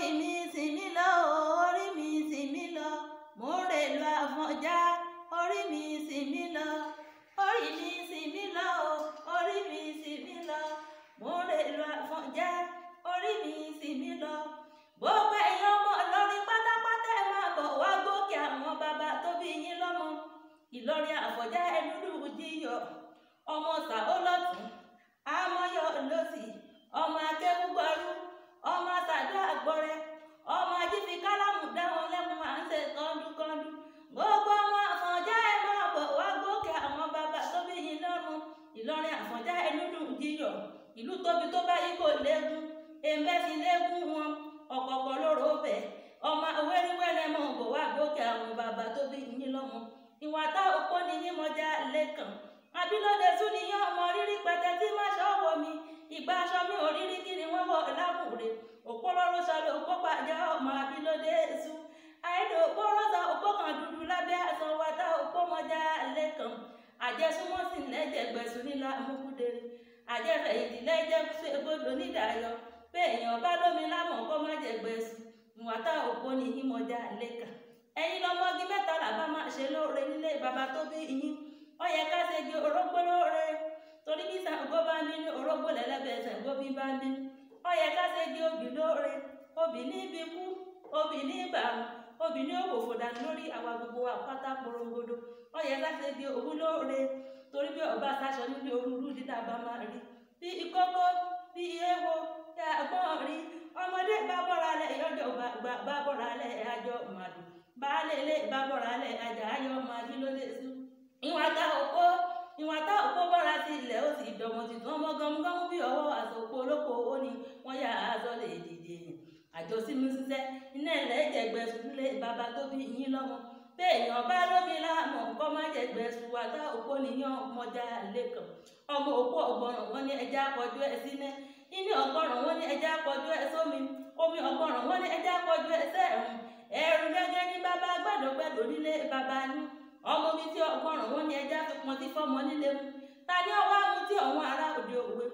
Orí mi sìn mí lọ, orí mi sìn mí lọ, mò ń rèlú Àfọ̀njá. Orí mi sìn mí lọ, orí mi sìn mí lọ, orí mi sìn mí lọ, mò ń rèlú Àfọ̀njá. Orí mi sìn mí lọ. Gbogbo ẹ̀yin ọmọ Ìlọrin pátápátá ẹ máa bọ̀ wá gòkè àwọn bàbá tó bí yín lọ́mọ. Ìlọrin Àfọ̀njá ẹlúlù jíyọ̀, ọmọ Sàólọ́tún, Amọ́yọ̀ lọ́sì, ọmọ Akéwúgbọ́rú, ọmọ Sàdó Àgbọ̀rẹ́, ọmọ Ajífi Kálámù dáwọn lẹ́mu à ń ṣe kọ́ńdúkọ́ńdú. Gbogbo ọmọ Àfọ̀njá ẹ máa bọ̀ wá gòkè àwọn bàbá tó bí yín lọ́mọ. Ìlọrin Àfọ̀njá ẹlúlù jíyọ̀, ìlú tóbi tó báyìí kò léegun, èmbẹ́sì léegun wọn, ọ̀kọ̀ọ̀kọ̀ lóró bẹ̀. Ọmọ wẹ́rẹ́wẹ́rẹ́ mọ̀ bọ̀ wá gòkè àwọn bàbá tó bí yín lọ́mọ. Ìwà tá òpó ni yín mọjá lẹ́kàn. Abilóde sún ni yán ọmọ rírí pẹtẹ tí má ṣọwọ́ mi. Ìgbà aṣọ mi ò rírí kí ni wọ́n wọ̀ láwùrè. Òpó lọ́rọ́ sọlọ òpó pàjá ọmọ abilóde sún. Àìdò òpó rọ́ṣà òpó kan dúdú lábẹ́ aṣọ wa tá òpó mọjá lẹ́kàn. Àjẹsúmọ́sí lẹ́jẹ̀gbẹ̀sùn nílá amúkúdere. Àjẹfẹ̀yìntì lẹ́jẹ̀ gbọdọ̀ nídàáyọ. Bẹ́ẹ̀yàn bá lómi lámọ̀ kó má jẹ̀gbẹ̀sùn. Ìwà tá òpó ni yín mọjá lẹ́kàn. Ẹ̀yin lọmọge mẹ́ta làbá máa ṣe lóore nílé bàbá tó bí yín. Ó yẹ ká ṣe di orógbó lóore, torí bí Ṣàngó bá ń bínú orógbó lẹ́lẹ́bẹ̀ẹ́ Ṣàngó bí bá ń bínú. Ó yẹ ká ṣe di obì lóore, obì ní ibi kú, obì ní ìbàrún, obì ní òfòfò dànù lórí àwa gbogbo wa pátá porongodo. Ó yẹ ká ṣe di òwú lóore, torí bí ọba sáṣọ níbi orúurú dídá bá máa rí. Bí ìkókó, bí ewo, bí àgbọ̀n rí, ọmọdé bá bọ́ra lẹ̀ yọjọ́ bá bọ́ra lẹ̀ àjọ màdù. Baálé ilé bá bọ́ra lẹ̀ àjà ayọ̀ máa bí lóde sí. Ìwà tá òpó bọ́ra sí ilẹ̀ ó sì dọ̀mọ̀ tuntun ọmọ gọmugọmu bí ọwọ́ àsopọ̀ olóko ó ní wọ́n yà aṣọ lè dìde. Àjọ sí mi ṣiṣẹ́ iná ilẹ̀ jẹ̀gbẹ̀sùn lé bàbá tó bí yín lọ́mọ. Béèyàn bá lómi láàmú kọ́ má jẹ̀gbẹ̀sùn wà tá òpó nìyàn mọ́jà lẹ́kàn. Ọmọ òpó ọ̀gbọ̀ràn wọn ní ẹja kọjú ẹ síná. Iní ọ̀gbọ̀ràn wọn ní ẹja kọjú ẹ sómi. Omi ọ̀gbọ̀ràn wọn ní ẹja kọjú ẹ sẹ́ẹ̀rùn. Ẹ̀rù gẹ́gẹ́ ní bàbá gbàdọ̀gbàdọ̀ nílé bàbá yín. Ọmọ mi tí ọgbọràn wọn ní ẹja fi pọn tí fọmọ nílé mu. Ta ni ọwọ́ mu tí ọ̀wọ́n ará òde òwe?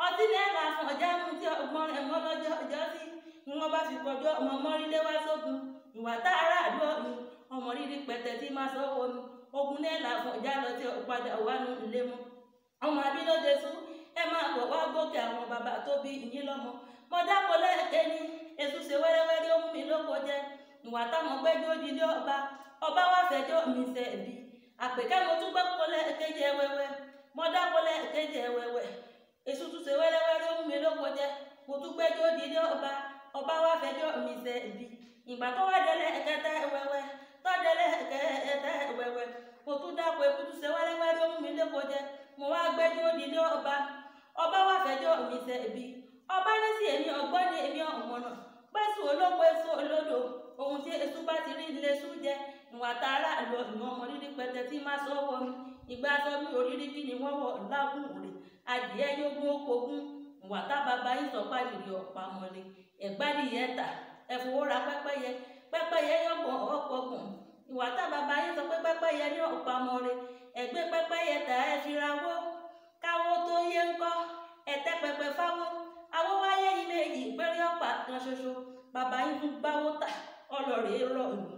Ọtí náírà fún ọjà mu tí ọgbọ́n ẹ̀mọ́ lọ́jọ́ ọjọ́ sí ni wọ́n bá fi kọjú ọmọ mọ́rílé wá sógun. Ìwà tá ará àdúrà mi ọmọ rírí pẹ̀tẹ̀ tí má sọ wọ mi. Ogun náírà fún ọjà lọ tí padà wà nù ilé mu. Ọmọ abilóde sún ẹ máa bọ̀ wá gòkè àwọn bàbá tó bí yín lọ́mọ. Mo dáko lẹ́ẹ̀kẹ́ ni èṣù ṣe wẹ́rẹ́wẹ́rẹ́ ó mú mi lóko jẹ. Ìwà táwọn gbẹ́jọ́ òjìlé ọba ọba wá fẹjọ́ mi ṣẹ̀bi. Àpèkẹ́ mo tún gbọ́ kọ́lẹ̀ kéje wẹ́wẹ́. Mo dá kọ́lẹ̀ kéje wẹ́wẹ́. Èṣù tún ṣe wẹ́rẹ́wẹ́rẹ́ ó mú mi lóko jẹ. Mo tún gbẹ́jọ́ òjìlé ọba ọba wá fẹjọ́ mi ṣẹ̀bi. Ìgbà tó wá délẹ̀ kẹtẹ wẹ́wẹ́ tó délẹ̀ kẹtẹ wẹ́wẹ́. Mo tún dáko eku tún ṣe wẹ́rẹ́wẹ́rẹ́ ó mú mi lóko jẹ. Mo wá gbẹ́jọ́ òjìlé ọba ọba wá fẹjọ́ mi ṣẹ̀bi. Ọba ní sí èmi ọgbọ́n ní èmi ọ̀mọ̀nà. Pẹ̀sù olóko èso olódò ohun tí èso bá ti rí ilé sùn jẹ. Ìwà tààrà lọ ìwọ̀n ọmọ rírí pẹtẹ tí má sọ wọ mi. Ìgbà sọ mi ò rírí kí ni wọ́n wọ̀ lágùn rè. Adìẹ yógún okògùn. Ìwà tá bàbá yín sọ pàdìrì ọ̀pá mọ́lẹ̀. Ẹ̀gbádìyẹ tà ẹ̀fowó ra pẹ́pẹ́yẹ. Pẹ́pẹ́yẹ yọ̀gbọ̀n ọ̀pọ̀gùn. Ìwà tá bàbá yín sọ pé pẹ́pẹ́yẹ ní ọ̀pá mọ́lẹ̀. Ẹ̀gbẹ́ pẹ́pẹ́yẹ tà ẹ fi ra wó. Káwó tó yé ńkọ́. Ẹ̀tẹ́ pẹpẹ fáwó. Awó wáyé yín méjì péré ọ̀pá kan ṣoṣo. Bàbá yín tún gbáwó tà ọlọ́rẹ̀ rọ̀ yìí.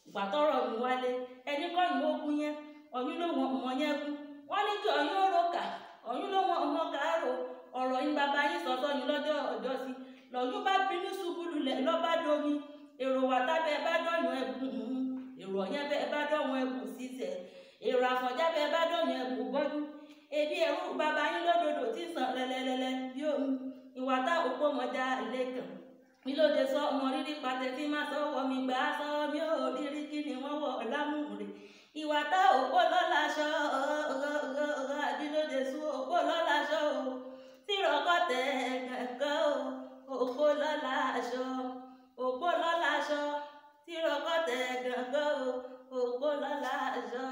Ìgbà tọrọ mi wálé ẹni kọ́ ìwọ ogun yẹn ọ̀yún ló wọn ọmọ yẹn kú. Wọ́n ní kí ọ̀yún ó roka ọ̀yún ló wọn ọmọ kàárò. Ọ̀rọ̀ yín bàbá yín sọ̀tọ̀ yín lọ́jọ́ ọjọ́ sí. Lọ́yún bá bínú ṣubú lulẹ̀ lọ́ba domi. Èrò wà tábẹ́ bá dọ̀yún ẹ̀bùn èrò ọ̀yẹ́ bẹ́ẹ̀ bá dọ̀wọ́n ẹ̀bùn sísẹ̀. Èrò Àfọ̀njá bẹ́ẹ̀ bá dọ̀yún ẹ̀bùn bọ́jú. Ebi ẹ̀rú bàbá yín lódòdó tí sàn lẹ́lẹ́lẹ́lẹ́ bí omi. Ìwà tá òpó mọ́jà lẹ́kàn. Mílóde sọ ọmọ rírí pàtẹ tí má sọ wọ mi gbà sọ mi ò rírí kí ni wọ́n wọ̀ lámùrè. Ìwà tá òpó lọ́la ṣọ àbílóde sún òpó lọ́la ṣọ o. Tìrọ̀kọ̀ tẹ̀ kẹ̀kẹ́ o òpó lọ́la ṣọ òpó lọ́la ṣọ tìrọ̀kọ̀ tẹ̀ kẹ̀kẹ́ o òpó lọ́la ṣọ.